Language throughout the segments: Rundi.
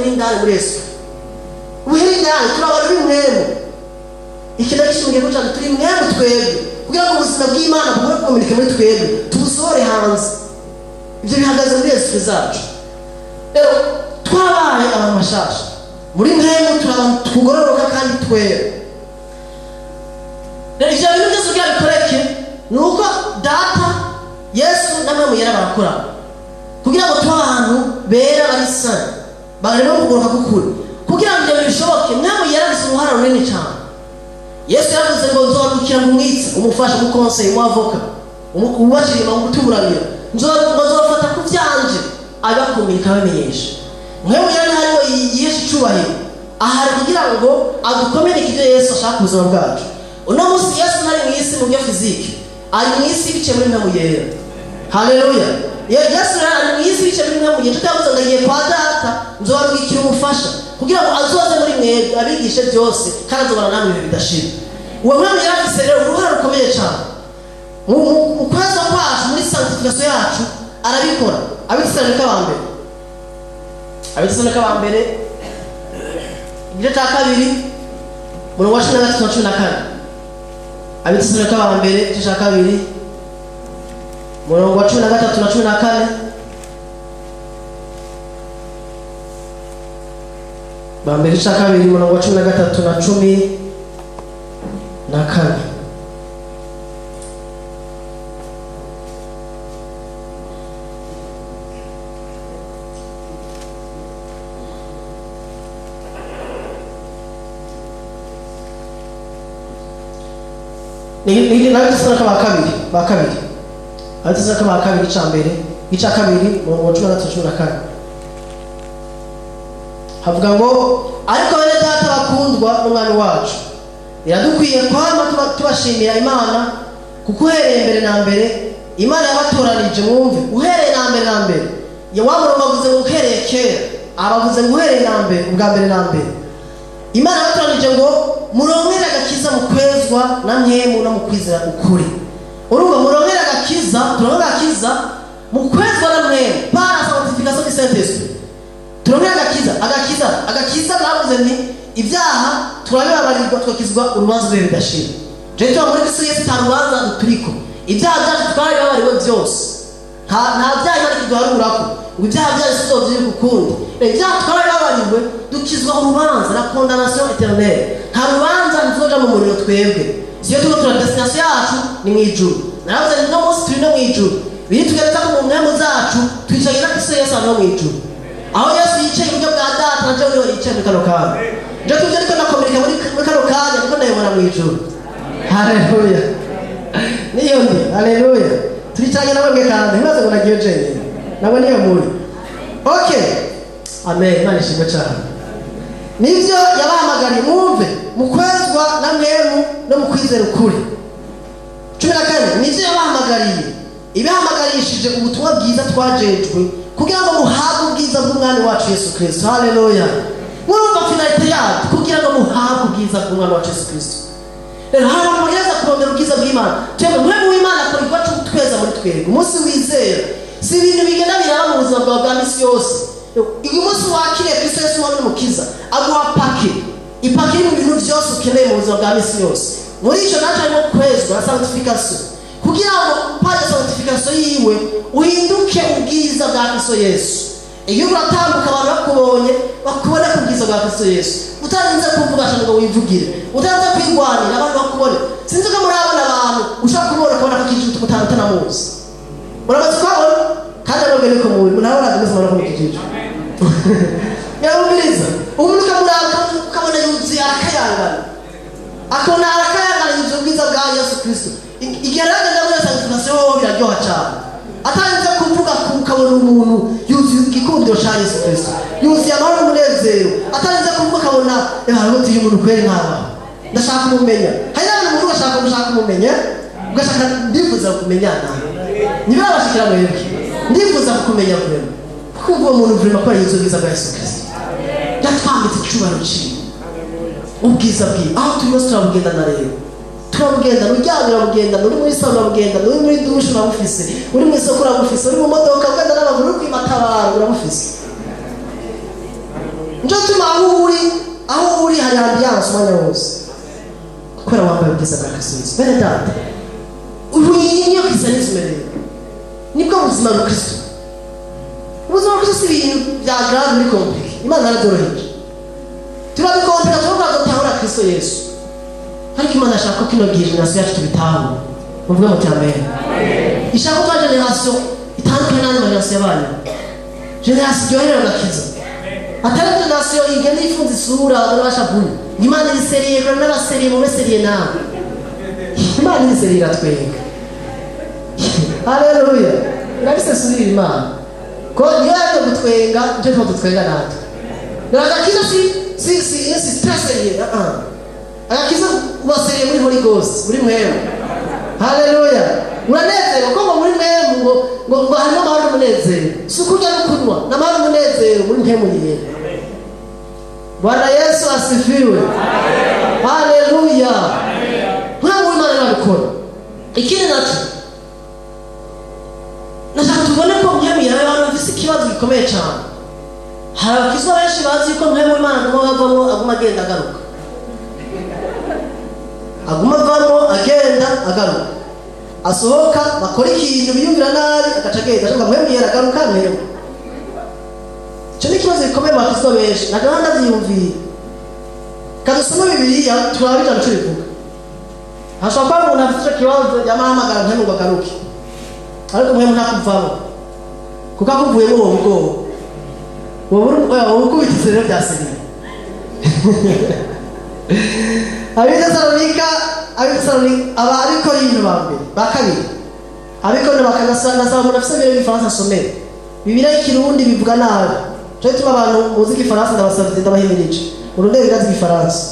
buri indani muri Yesu. Ubuheri indani turi abantu b'impwemu. Ikintu gishingiye ko cyane turi impwemu twebwe kugira ngo ubuzima bw'Imana buhore bukomereke muri twebwe tubusohore hanze. Ibyo bihagaze muri Yesu zacu. Rero twabaye abantu bashasha muri mpwemu, turi abantu tugororoka kandi twera. Rero ibyo bintu byose kugira bikoreke ni uko Data Yesu na Mpwemu Yera barakora kugira ngo tube abantu bera bari sani barimo kugoroka k'ukuri. Kugira ngo ibyo bishoboke, Mpwemu Yera afise uruhara runini cyane. Yesu yaravuze ngo nzobabikira mu mwitsa, umufasha, umukonseye, umwavoka, umubacira, umutuburanira, nzobafata ku vyanje abakumira abamenyesha. Mpwemu Yera hariho yihesha icubahiro, ahari kugira ngo adukomereke ibyo Yesu ashaka ku buzima bwacu. Uno munsi Yesu ntari mu isi mu buryo fizike, ari mu isi biciye muri Mpwemu Yera. Haleluya. Yesu rero ari mu isi biciye muri Mpwemu Yera. Tutavuze ngo agiye kwa Data nzobabikira umufasha kugira ngo azoze muri mwebwe abigishe byose kandi azobana namwe ibihe bidashira. Uwo Mpwemu Yera afise rero uruhara rukomeye cyane mu kweza kwacu, muri sanctification yacu arabikora. Abitesalonike ba mbere, Abitesalonike ba mbere igice cya 2 umurongo wa 13 na 14. Abitesalonike ba mbere igice cya 2 umurongo wa 13 na 14. Ba mbere igice cya 2 umurongo wa 13 na 14. Ni n'Abitesalonike ba kabiri, ba kabiri. Abitesalonike ba kabiri ica mbere, ica kabiri umurongo wa 13 na 14. Havuga ngo ariko bene Data bakundwa n'Umwami wacu, biradukwiye kwama tubashimira Imana kuko uhereye mbere na mbere Imana yabatoranije. Mwumve, uhereye na mbere na mbere. Ya wa murongo avuze ngo uhereye kera, abavuze ngo uhereye na mbere, ubwa mbere na mbere. Imana yabatoranije ngo muronkere agakiza mu kwezwa na mpwemu no mu kwizera ukuri. Urumva, muronkere agakiza, turonkere agakiza mu kwezwa na mpwemu par la sanctification du Saint-Esprit. Turonkere agakiza, agakiza, agakiza. Navuze nti ibyaha turabibabarirwa tukakizwa urubanza rw'ibihe bidashira. Je tuba muri Kristo Yesu nta rubanza ruturiko. Ibyaha byacu twarabibabariwe byose. Nta byaha Imana ikiduharurako ngo ibyaha byacu tuzovyibuka ukundi. Ibyaha twarabibabariwe dukizwa urubanza, la condamnation éternelle. Nta rubanza ntizoja mu muriro twebwe. Siyo turiko tura destination yacu ni mu ijuru. Naravuze nti no munsi turi no mu ijuru. Biri tugereza ko mu mpwemu zacu twicaranye na Kristo Yesu aho mu ijuru. Aho Yesu yicaye iburyo bwa Data, na jewe niho yicaye muri kano kanya. Je tuvyo ariko ndakomereka muri kano kanya, niko ndayibona mu ijuru. Haleluya. Niyo ndi. Haleluya. Turicaranye na mwebwe kandi ntibaze ngo nagiye jenyine. Nabo niyo muri. Okay. Amen. Imana ishimwe cyane. Nivyo yabahamagariye, mwumve, mu kwezwa na mwemu no mu kwizera ukuri. 14. Nivyo yabahamagariye, ibahamagarishije ubutumwa bwiza twajejwe kugira ngo muhabwe ubwiza bw'Umwami wacu Yesu Kristo. Haleluya. Murumva finalité yacu, kugira ngo muhabwe ubwiza bw'Umwami wacu Yesu Kristo. Rero hari abantu bagerageza kurondera ubwiza bw'Imana. Twebwe mwemu w'Imana akora igikorwa cyo kutweza muri twebwe. Umunsi wizera si ibintu bigenda biraba mu buzima bwawe bwa misi yose. Uyu munsi wakiriye Kristo Yesu wari umukiza, aguha pake, ipake mu bintu byose ukeneye mu buzima bwa misi yose. Muri icyo naco harimo kwezwa na sanctification, kugira ngo par sanctification yiwe uhinduke ubwiza bwa Kristo Yesu. Iyo uratambuka abantu bakubonye bakubone ku bwiza bwa Kristo Yesu, utarinze kuvuga cyane ngo wivugire, utarinze kwigwanira abantu bakubone. Sinzi ko murabona abantu ushaka kubona ukabona ko kijiji utanamuzi. Muramaze kubabona kandi nabwo niko muri murabona ngo murabona ko kijiji. Nyarumviriza umuntu ukamuraba ukabona yuzuye arakayangana, akabona arakayangana yuzuye ubwiza bwa Yesu Kristo. Igihe rero agenda muri sanctification ho biraryoha cyane, atarinze kuvuga ukabona umuntu yuzuye igikundiro cya Yesu Kristo, yuzuye amahoro n'umunezero, atarinze kuvuga ukabona hariho uyu muntu kweri nkabaho ndashaka kumumenya. Hari n'abantu muvuga ashaka gushaka kumumenya, ugashaka ndifuza kumenyana, ntibirabashikira mwebwe, ndifuza kukumenya vrema, kuko uwo muntu vrema ko ari yuzuye ubwiza bwa Yesu Kristo. Yatwambitse icyubahiro cyiwe, ubwiza bwiwe, aho turi hose turabugendana. Rero turabugendana, uryamye urabugendana, uri muri salo urabugendana, uri muri dushe urabufise, uri mu isoko urabufise, uri mu modoka ugenda n'amaguru, uri kwimatabaro urabufise. Nico gituma aho uri hari ambiance umwanya wose, kubera wambaye ubwiza bwa Kristo Yesu. Bene data, ubu iyi niyo christianisme. Rero nibwo buzima bwa Kristo. Ubuzima bwa Kristo si ibintu bya grave muri compliqué. Imana yarabyoroheje, turabikomplika, tuvuga dutahura Kristo Yesu. Ariko Imana ashaka ko kino gihe génération yacu tubitahura. Muvuge muti amen. Ishaka ko génération itandukanye n'andi ma génération y'abanyu, génération iryohera agakiza, atari génération igenda ifunze isura abantu bashavuye. Imana iri sérieux, kora n'aba sérieux, mube sérieux nawe. Imana iri sérieux, iratwenga. Haleluya! Irabisesurira Imana ko niyo yaje gutwenga, nicyo tuba dutwenga natwe. Rero agakiza si très sérieux. Agakiza uba sérieux muri Holy Ghost, muri mwebwe. Haleluya! Uranezerwa ko ngo muri mwebwe ngo harimo amahoro n'umunezero. Si ukurya no kunywa, ni amahoro n'umunezero muri mwebwe yera. Bwana Yesu asifiwe! Haleluya! Mwebwe Imana irabikora. Ikindi nacyo nashaka tubone ko mwebwe yera, abantu bafise ikibazo gikomeye cyane. Hari abakizwa benshi bazi yuko mwebwe Imana aguma avamo, aguma agenda agaruka, aguma avamo agenda agaruka, asohoka bakora ikintu biyumvira nabi agaca agenda, ashaka mwebwe yera agaruka mwebwe. Icyo ni ikibazo gikomeye mu bakristo benshi. Ntabwo ndabyiyumviye. Kadusome Bibiliya, turabe ijambo icyo rivuga. Hashobora kuba umuntu afite icyo kibazo, yamahamagara mpemu ngo agaruke, ariko mpemu ntakuvamo, kuko akuvuyemo uwo bwoba wowe ukubitse. Rero bya sérieux. Abitesalonika, Abitesalonika, aba Abikorinto ba mbere, ba kabiri, Abikorinto ba kabiri. Nasaba umuntu afise mbere y'igifaransa asomere Bibiliya y'ikirundi, bivuga nabi. Cyo gituma abantu muzi igifaransa ndabasabye, ndabahimirije, urondere Bibiliya z'igifaransa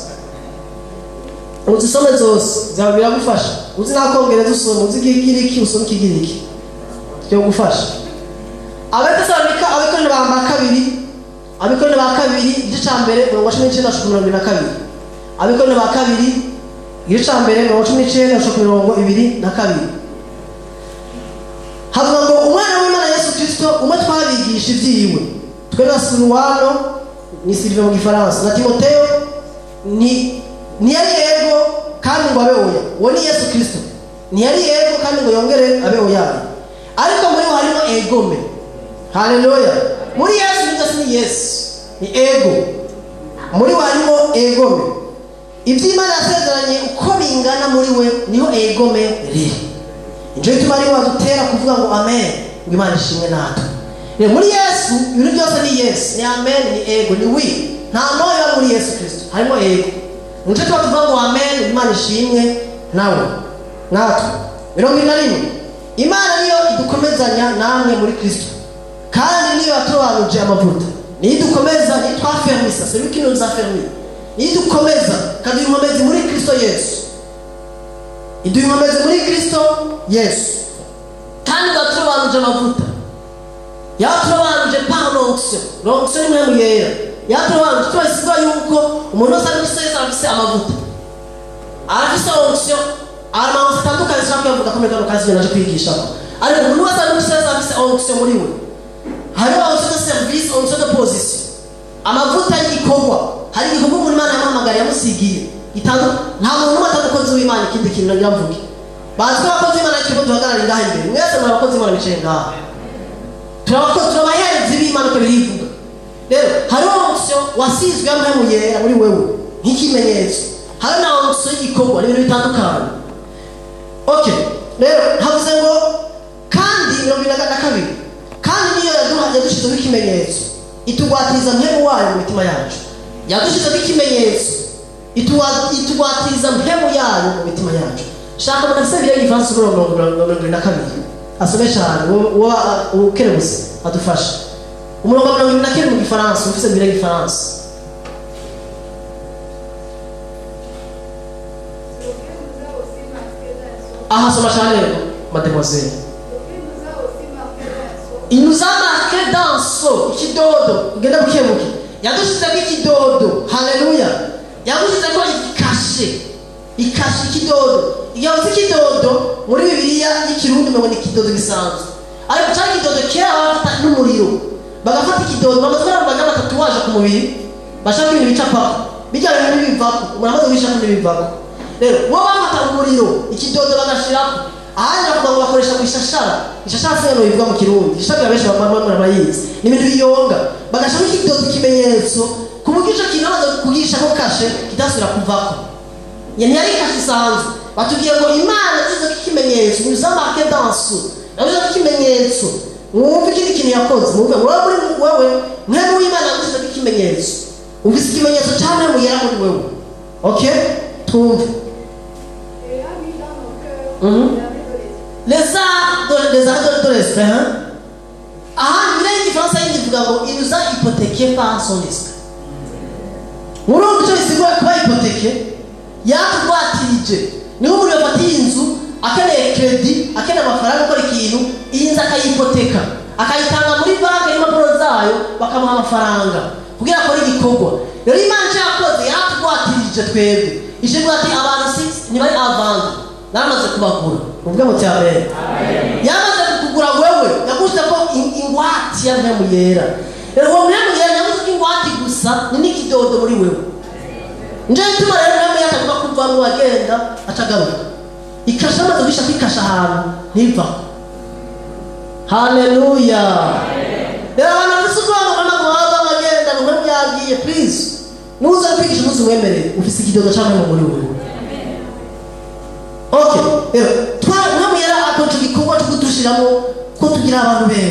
uzisome zose, byaba biragufasha. Uzi n'akongereza usome, uzi ikigiriki usome ikigiriki, byo gufasha. Abatesalonika, Abikorinto ba kabiri, Abikorinto ba kabiri, igice cya mbere, umurongo wa 19 gushika 22. Abikorinto ba kabiri, igice cya mbere, umurongo wa 19 gushika 22, havuga ngo: "Umwana w'Imana Yesu Kristo umwe twabigisha ibyiwe, twe na Siluwano," ni Sylvain mu gifaransa, "na Timoteyo, ni ntiyari yego kandi ngo abe oya." Uwo ni Yesu Kristo. Ntiyari yego kandi ngo yongere abe oya, ariko muri wo harimo egome. Haleluya! Muri Yesu byose ni Yesu, ni ego. Muri we harimo egome. Ibyo Imana yasezeranye uko bingana muri we niho egome riri. Nicyo gituma ari wadutera kuvuga ngo amen, ngo Imana ishimwe natwe. Rero muri Yesu ibintu byose ni Yesu, ni amen, ni ego, ni oui. Nta no iba muri Yesu Kristo, harimo ego. Nicyo tuba tuvuga ngo amen, ngo Imana ishimwe nawe natwe. 21: "Imana niyo idukomezanya namwe muri Kristo, kandi niyo yaturobanuje amavuta." Niyo idukomeza, niyo twafermisa, celui qui nous a affermis. Niyo idukomeza, kaduha inkomezi muri Kristo Yesu, iduha inkomezi muri Kristo Yesu. Kandi yaturobanuje amavuta, yaturobanuje par l'onction. L'onction ni Mpwemu Yera. Yaturobanuje, tubasigura yuko umuntu wese ari muri Yesu arafise amavuta, arafise onction. Amavuta atandukanye sinshaka kuyavuga ko muri kano kazi naje kwigishako, ariko umuntu wese ari muri Yesu arafise onction muri we. Hariho onction de service, onction de position, amavuta y'igikorwa. Hari igikorwa umuntu Imana yamuhamagara, yamusigiye nta muntu n'umwe atari umukozi w'Imana. Ikindi kintu nagira mvuge, bazi ko abakozi b'Imana ikigo duhagarara ngaha imbere, mwese muri abakozi b'Imana bicaye ngaha. Turi abakozi, turi abaherezi b'Imana uko birivuga. Rero hariho onction wasizwe ya Mpwemu Yera muri wewe nk'ikimenyetso, hari na onction y'igikorwa. Ni ibintu bitandukanye. Okay, rero havuze ngo kandi 22: "Kandi niyo yadushizeho ikimenyetso, itugwatiriza Mpwemu wayo mu mitima yacu." Yadushizeho ikimenyetso, itugwatiriza Mpwemu yayo mu mitima yacu. Shaka umuntu afise Bibiliya y'igifaransa kuri 22 asome cyane, uwo ukerebutse adufashe. Umurongo wa 21 mu gifaransa, ufise Bibiliya y'igifaransa. Lequel nous a aussi marqué d'un sceau. Aha, soma cyane, mademoiselle. Lequel nous a aussi marqué d'un sceau. Il nous a marqué d'un sceau, ikidodo. Ugenda buke buke. Yadushizeko ikidodo. Haleluya! Yadushizeko ikashe, ikashe, ikidodo. Igihe uzi ikidodo muri Bibiliya y'ikirundi umengo ni ikidodo gisanzwe, ariko cya kidodo kera bafata n'umuriro, bagafata ikidodo, bamaze baravuga ama tatouage ku mubiri. Bashaka ibintu bicapako. Bijya bintu ntibivako. Umuntu amaze kubishaka ntibivako. Rero bo bafata umuriro, ikidodo bagashirako. Ahandi bavuga ngo bakoresha ishashara. Ishashara se no bivuga mu Kirundi. Ishashara benshi bamwe barayizi. Ni ibintu biyonga. Bagashaka ikidodo, ikimenyetso, ku buryo ico kintu bamaze kugishako kashe kidasubira kuvako. Yani yari kashe isanzwe. Batubwiye ngo Imana yagize ikimenyetso, nous a marqué dans sceau. Yagize ikimenyetso. Mwumve ikindi kintu yakoze. Mwumve wowe, muri wewe Mpwemu w'Imana yagushyizeho ikimenyetso. Ufise ikimenyetso cya Mpwemu Yera muri wewe. Okay? Twumve. Et a mis dans nos cœurs Les les arrêts de l'esprit. arrêts de l'esprit, hein? Ahandi Bibiliya y'Igifaransa yindi ivuga ngo il nous a hypothéqué par son esprit. Murumva icyo bisigura kuba hypothéqué? Yatugwatirije. Niho umuntu yafatiye inzu, akeneye crédit, akeneye amafaranga gukora ikintu, iyi nzu akayipoteka, akayitanga muri banki n'impapuro zayo, bakamuha amafaranga kugira akore igikorwa. Rero Imana icyo yakoze, yaratugwatirije twebwe. Ishinzwe ati abantu si ntibari à vendre, naramaze kubagura. Muvuge muti amen. Yamaze kukugura wewe, yaguze ko ingwate ya Mpwemu Yera. Rero uwo Mpwemu Yera yaguze ko ingwate gusa, ni n'ikidodo muri wewe. Nje bituma rero Mpwemu Yera atagomba kuvamo, agenda acagaruka. Ikasha amaze guhisha kwikasha ahantu ntivako. Haleluya! Rero abantu bafise ubwoba ngo bava bagenda ngo Mpwemu yagiye, please, nuza kwigisha umunsi mwemerere, ufise ikidodo ca Mpwemu muri wewe. Okay, rero Mpwemu Yera akora ico gikorwa co kudushiramo ko tugira abantu bera.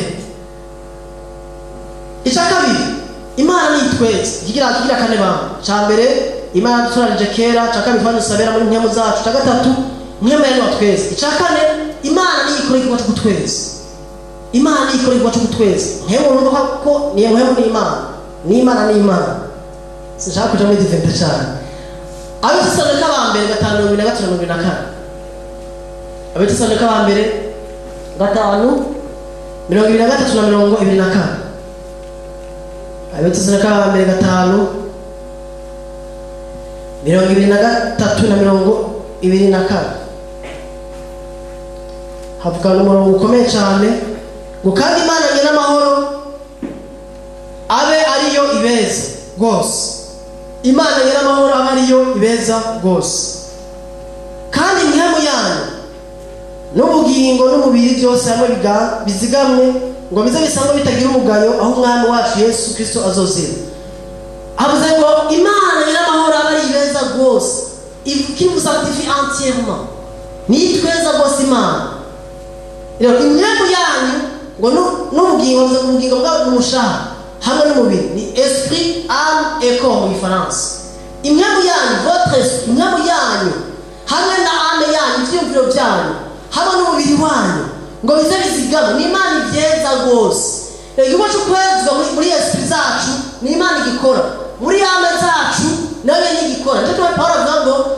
Icya kabiri, Imana nitwetse. Ikigira kane banga, cya mbere, Imana dutoranije kera. Cya kabiri, twadusabera muri mpwemu zacu. Cya gatatu, Mpwemu Yera twese. Icya kane, Imana niyo ikora igikorwa cyo kutweza. Imana niyo ikora igikorwa cyo kutweza. Mpwemu, urumva ko niyo Mpwemu ni Imana, ni Imana, ni Imana. Sinshaka kuja muri divinité cyane. Abitesalonika ba mbere 5:23, 24. Abitesalonika ba mbere 5:23 na 24. Abitesalonika ba mbere 5:23 na 24, havuga umurongo ukomeye cyane ngo: "Kandi Imana nyir'amahoro abe ariyo ibeza rwose." Imana nyir'amahoro abe ariyo ibeza rwose. "Kandi impwemu yanyu n'ubugingo n'umubiri byose hamwe bizigamwe, ngo bize bisangwe bitagira umugayo aho Umwami wacu Yesu Kristo azozira." Avuze ngo Imana nyir'amahoro abe ari ibeza rwose, qui vous sanctifie entièrement. Nitweza rwose Imana. Rero impwemu yanyu ngo n'ubugingo, bivuze ngo ubugingo bwa n'umushaha hamwe n'umubiri, ni esprit, âme et corps mu Gifaransa. Impwemu yanyu, votre esprit, impwemu yanyu hamwe na âme yanyu, ibyiyumviro byanyu hamwe n'umubiri wanyu, ngo bize bizigame. Ni Imana ibyeza rwose. Rero igikorwa cyo kwezwa muri esprit zacu ni Imana igikora, muri âme zacu nayo nyine igikora. Nicyo gituma Paul avuga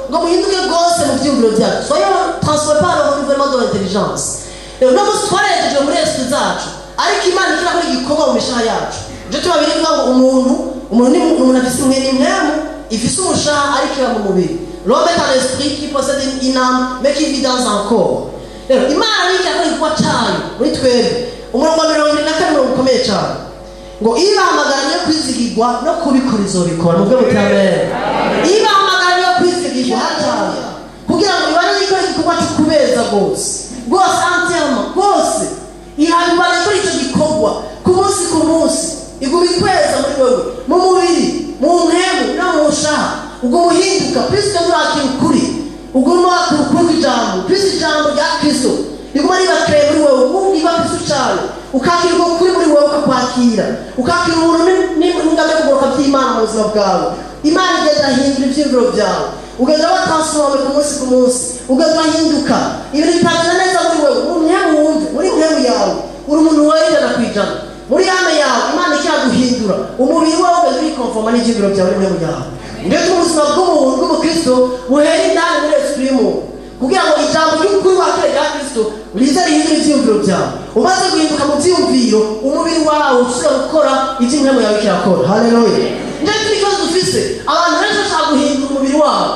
ngo muhinduke rwose mu byiyumviro byacu, soyons transformés par le renouvellement de l'intelligence. Rero uno munsi twarejejwe muri esprit zacu, ariko Imana ikirakora igikorwa mu mishaha yacu. Nicyo gituma birivuga ngo umuntu ni umuntu afise umwe, impwemu ifise umushaha ariko iba mu mubiri. L'homme est un esprit qui possède une âme mais qui vit dans un corps. Rero Imana niyo ikirakora igikorwa cyayo muri twebwe. Umurongo wa 24, umurongo ukomeye cyane, ngo ibahamagara niyo kwizigirwa, no kubikora izobikora. Mubwe muti amen. Ibahamagara niyo kwizigirwa cyane kugira ngo ibane ikora igikorwa cyo kubeza rwose rwose, entièrement, rwose. Ihangana ikora icyo gikorwa ku munsi ku munsi, iguma ikweza muri wewe, mu mubiri, mu mpwemu no mu mushaha. Uguma uhinduka Kristo, urakira ukuri, uguma wakira ukuri kw'ijambo Kristo. Ijambo rya Kristo riguma riba créé muri wewe, uguma Kristo cyane, ukakira ubwo kuri muri wewe, ukakwakira, ukakira ubuntu n'ingano yo kugoroka by'Imana mu buzima bwawe. Imana igenda ahindura ibyiyumviro byawe, ugenda watransforme ku munsi ku munsi, ugenda urahinduka, ibintu bitagenda neza muri wewe, mu mpwemu. Wumve muri mpwemu yawe uri umuntu wawe 100%. Muri âme yawe Imana ikiraguhindura, umubiri wawe ugenda urikonforma n'ibyiyumviro byawe n'impwemu yawe. Ndetse ubuzima bw'umuntu bw'umukristo buhera indani muri esprit y'umuntu, kugira ngo ijambo ry'ukuri wakire rya Kristo rize rihindura ibyiyumviro byawe. Umaze guhinduka mu byiyumviro, umubiri wawe usubira gukora ibyo impwemu yawe ikirakora. Haleluya! Ndetse n'ikibazo dufise, abantu benshi bashaka guhindura umubiri wabo,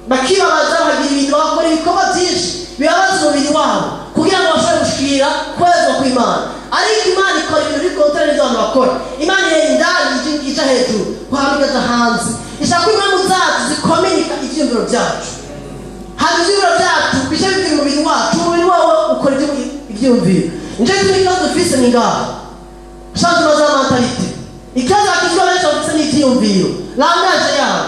bakibabaza, bakagira ibintu, bakora ibikorwa byinshi bibabaza umubiri wabo kugira ngo bashobore gushikira kwezwa kw'Imana. Ariko Imana ikora ibintu biri contraire n'ibyo abantu bakora. Imana ireba indani, ija hejuru. Guhamagaza hanze. Ishaka ko impamvu zacu zikomenika ivyiyumviro byacu. Haba ivyiyumviro byacu bice bibiri umubiri wacu, umubiri wawe ukora ivyiyumviro. Nico gituma ikibazo dufise ni ngaha. Changement za mentalité. Ikibazo bakizwa benshi bafise ni ivyiyumviro. Langage yabo.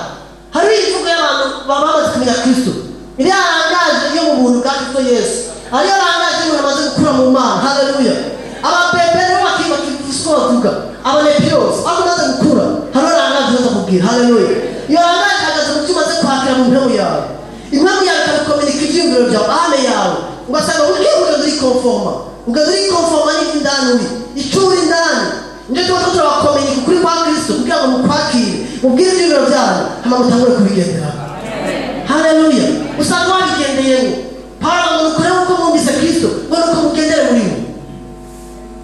Hariho imvugo y'abantu baba bamaze kumenya Kristo. Iriya langage yo mu buntu bwa Kristo Yesu. Hariyo langage y'umuntu amaze gukura mu Mana. Haleluya. Ababebe nibo bakivuga uko bavuga. Abanepiyose aho umaze gukura hariho langage uza kubwira. Haleluya. Iyo langage ihagaze mu byo umaze kwakira mu mpemu yawe. Impemu yawe ikabikominika ivyiyumviro byawe, ame yawe. Ugasanga ugiye ugenda uri conforma. Ugenda uri conforma n'indani uri. Icyo uri indani. Nje tuba turabakominika ukuri kwa Kristo kugira ngo mukwakire. Mubwire ivyiyumviro byanyu hama mutangure kubigendera. Haleluya. Usanga wabigendeyemo. Paulo ngo mukore nkuko mwumvise Kristo, ngo nuko mugendere muri we.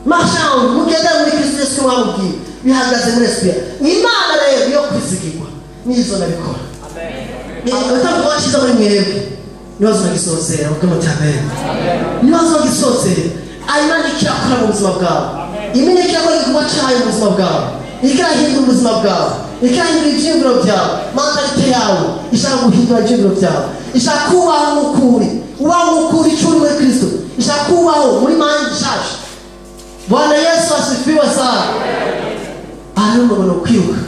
Marchand, mugendere muri Kristo Yesu mwamubwiye. Bihagaze muri esprit. Imana rero yo kwizigirwa nizo nabikora. Amen. Utavuga cyiza muri mwebwe. Nibazo nagisozera ubwo muti amen. Nibazo nagisozera. Imana ikirakora mu buzima bwawe. Imana ikirakora igikorwa cyayo mu buzima bwawe. Ikirahindura ubuzima bwawe. Ikirahindura ivyiyumviro byawe. Mentalite yawe ishaka guhindura ivyiyumviro byawe. Ishaka kubaho nk'ukuri. Ubaho nk'ukuri icyo uri muri Kristo. Ishaka kubaho muri mind nshasha. Bwana Yesu asifiwe sana. Aha rero umuntu kwiruka.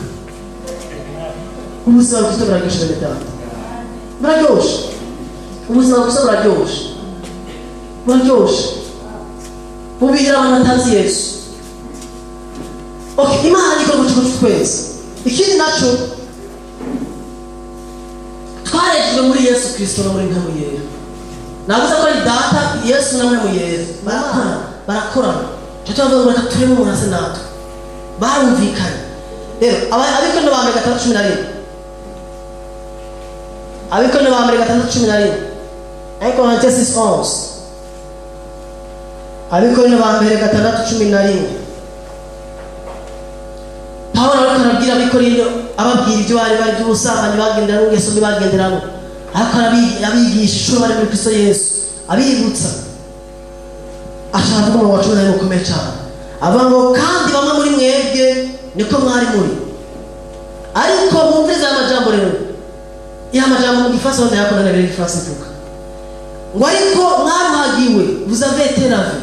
Ubuzima bwa Kristo buraryoshe bene data. Buraryoshe. Ubuzima bwa Kristo buraryoshe. Buraryoshe. Bubihira abantu batazi Yesu. Okay, Imana ni igikorwa cy'umuco twese. Ikindi naco twarejejwe muri Yesu Kristo no muri mpemu yera. Navuze ko ari data Yesu na mpemu yera. Barakorana. Cyo tuvuga ngo reka turebe umuntu asa natwe. Barumvikanye. Rero Abakorinto ba mbere 6:11. Abakorinto ba mbere 6:11. 1 Corinthiens 6:11. Abakorinto ba mbere 6:11. Pawulo ariko arabwira Abakorinto ababwira ibyo bari bari by'ubusambanyi bagenderamo, ingeso mbi bagenderamo. Ariko abigisha icyo bari muri Kristo Yesu, abibutsa. Ashaka kuvuga umurongo wa 11 ukomeye cyane. Avuga ngo kandi bamwe muri mwebwe niko mwari muri. Ariko mwumvirize aya majambo rero. Ya majambo mu gifaransa wenda yakora na bibiri gifaransa ivuga. Ngo ariko mwaruhagiwe, vous avez été lavé.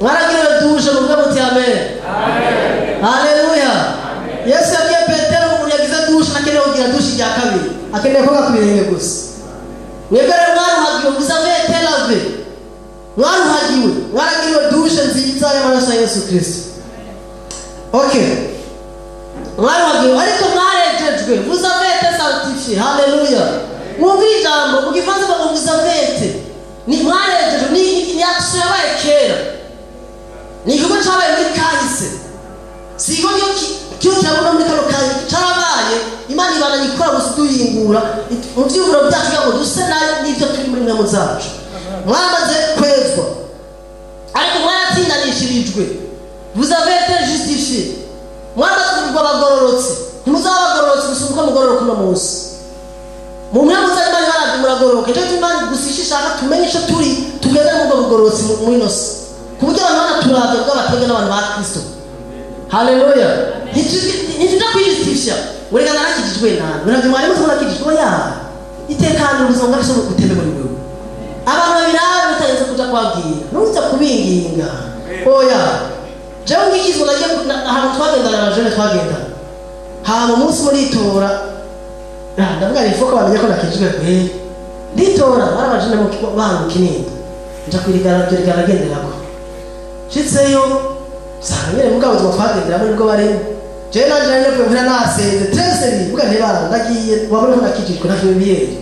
Mwaragiriwe duje muvuga muti amen. Amen. Haleluya. Yesu yabwiye Petero umuntu yagize dushe akeneye kugira dushe rya kabiri. Akeneye koga ku birenge gusa. Mwebwe rero mwaruhagiwe, vous avez été lavé. Mwaruhagiwe, mwaragiriwe dushe nziza y'amaraso ya Yesu Kristo. Okay. Mwaruhagiwe ariko mwarejejwe, vous avez été sanctifié. Haleluya. Mwumve ijambo mu gifaransa bavuga vous avez été. Ni mwarejejwe, ni action yabaye kera. Ni igikorwa cyabaye muri kahise. Si igikorwa cyo cyabona muri kano kanya carabaye, Imana ibana ikora gusa iduyingura mu vyiyumviro byacu kugira ngo duse nayo n'ivyo turi muri mwemu zacu. Mwamaze kwezwa ariko mwaratsindanishirijwe, vous avez été justifié. Mwamaze kugirwa abagororotsi. Ntimuzaba abagororotsi gusa uko mugororoka uno munsi. Mu mwemu za Imana ibaravye muragororoka. Ico Imana gusa ico ishaka tumenye ico turi, tugende muri ubwo bugororotsi muri ino si. Ku buryo abantu banaturavye bw'abatega n'abantu ba Kristo. Haleluya. Ntituja kwijistisha. Ureka narakijijwe nabi. Uravye mwarimu uzi ko nakijijwe oya. Itekanye ubuzima bwa Kristo butembe muri wewe. Abantu babirabe bitarenze kuja kubabwira. Ntuza kubinginga. Oya. Jewe ngikizwa nagiye ahantu twagendana na jeune twagendana. Hama umunsi muritora. Ndavuga ni foko bamenye ko nakijijwe kweli. Nditora bari abajene mu bantu mu Kinindo. Nja kwirigara ryo rigaragenderako. Nshitseyo nsanga nyene mugabo ubuzima twagenderamo nibwo barimo. Jewe nanje nari navuye muhira nasenze treseri mbuga ntibara ndagiye wabona ko nakijijwe ntavuye biyeri.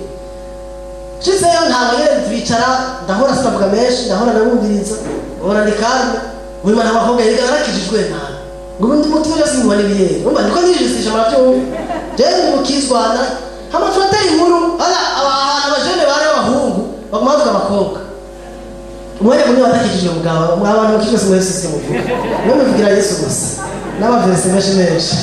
Nshitseyo ntabwo nyene turicara ndahora sinavuga menshi ndahora ndabumviriza uhora ni calme. Buri mwana w'abakobwa yiga narakijijwe nabi. Ngo ubundi mutima byose ngubona ibiyeri. Urumva niko nijistisha murabyumva. Jewe ndi mukizwana hama turatera inkuru ala ahantu abajene bari abahungu baguma bavuga abakobwa. Umwanya munini watakijije mugabo, abantu bakijwe si mwese si muvuga. Mwe muvugira Yesu gusa. N'abaverse menshi menshi.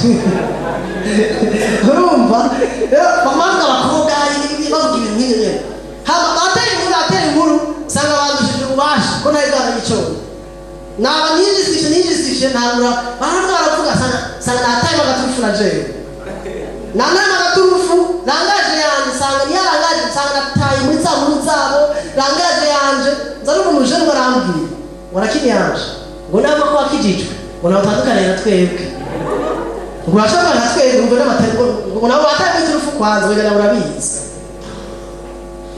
Urumva? Rero baguma bavuga abakobwa bavuga ibintu nk'ibyo nyene. Hama batera inkuru sanga bandushije ububasha ko ntari bwamenye ico. Naba nijistishe ntangura baravuga sanga nataye bagatufu na jewe nanama agaturufu langage yanje nsanga niyo langage nsanga nataye muri za nkuru zabo langage yanje nza n'umuntu uje ngo arambwira ngo arakini yanje ngo nava ko wakijijwe ngo nawe utandukane na twebwe ngo urashobora na twebwe ngo n'abatari ngo nawe wataye iturufu kwanza ngo nawe urabizi.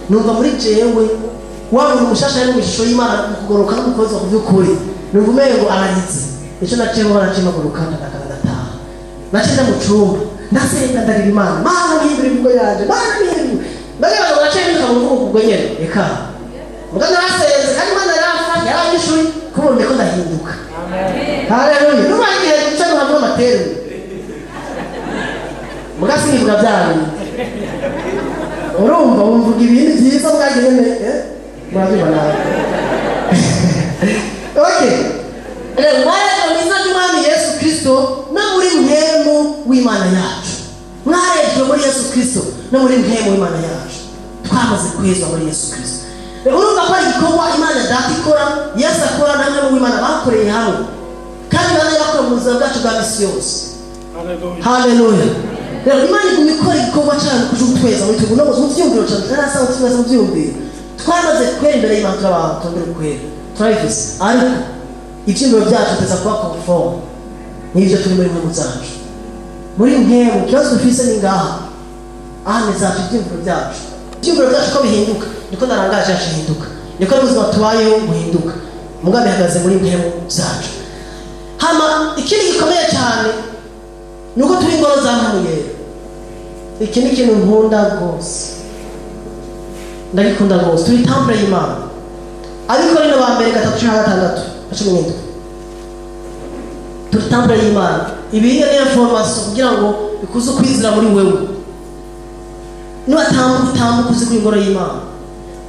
Numva muri jewe wa muntu mushasha ari mu ishusho y'Imana mu kugoroka no mu kubaza ku by'ukuri numva umengo araritse icyo naciye ngo aracimaguruka ndataha naciye mu cumba ndasenga ndarira Imana Mana mpindura imvugo yanje Mana mpindura mbega abantu baraciye biruka mu mvugo ubwo nyene reka muga narasenze kandi Imana yaramfashe yaranyishuye kubona ndiko ndahinduka. Haleluya. Numva igihe gica no hamwe amateru muga sinkivuga byanyu urumva wumvuga ibintu byiza bwagiye nyene murabyumva nawe. Okay. Rero mwarejwe mu izina ry'Umwami Yesu Kristo no muri mpemu w'Imana yacu. Mwarejwe muri Yesu Kristo no muri mpemu w'Imana yacu. Twamaze kwezwa muri Yesu Kristo. Rero urumva ko ari igikorwa Imana Data ikora, Yesu akora na mpemu w'Imana bakoreye hamwe. Kandi bane bakora mu buzima bwacu bwa misi yose. Haleluya. Rero Imana iguma ikora igikorwa cyayo kuja kutweza muri twebwe no mu vyiyumviro cyane tarasaba tweza mu vyiyumviro. Twamaze kwera imbere y'Imana turabantu tongere kwera. Turabifise. Ariko ibyiyumviro byacu tuza kuba conform n'ibyo turi muri mpemu zacu. Muri mpemu ikibazo dufise ni ngaha ahane zacu ibyiyumviro byacu. Ibyiyumviro byacu ko bihinduka niko narangaje yacu ihinduka niko n'ubuzima tubayeho buhinduka mugambi ihagaze muri mpemu zacu. Hama ikindi gikomeye cyane ni uko turi ingoro za mpemu yera. Iki ni ikintu nkunda rwose, ndagikunda rwose. Turi temple y'Imana. Abikorino ba mbere 3:6-17 turi temple y'Imana. Ibi ni information kugira ngo bikuze kwizera muri wewe niwatambuka utambuka uzi kuri ingoro y'Imana.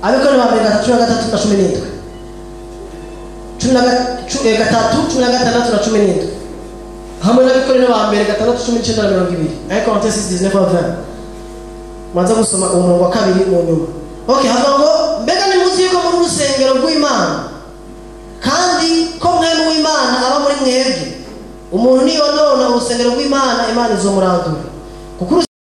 Abikorino ba mbere 3:3-17 3:16-17 hamwe n'Abikorino ba mbere 6:19-20 1 Corinthiens 6:19-20. Manza gusoma uwo murongo wa kabiri mu nyuma. Okay, hava ngo mbega nimuzi yuko muri urusengero rw'Imana kandi ko mwene w'Imana aba muri mwebwe. Umuntu niyonona urusengero rw'Imana, Imana izomurandura, kuko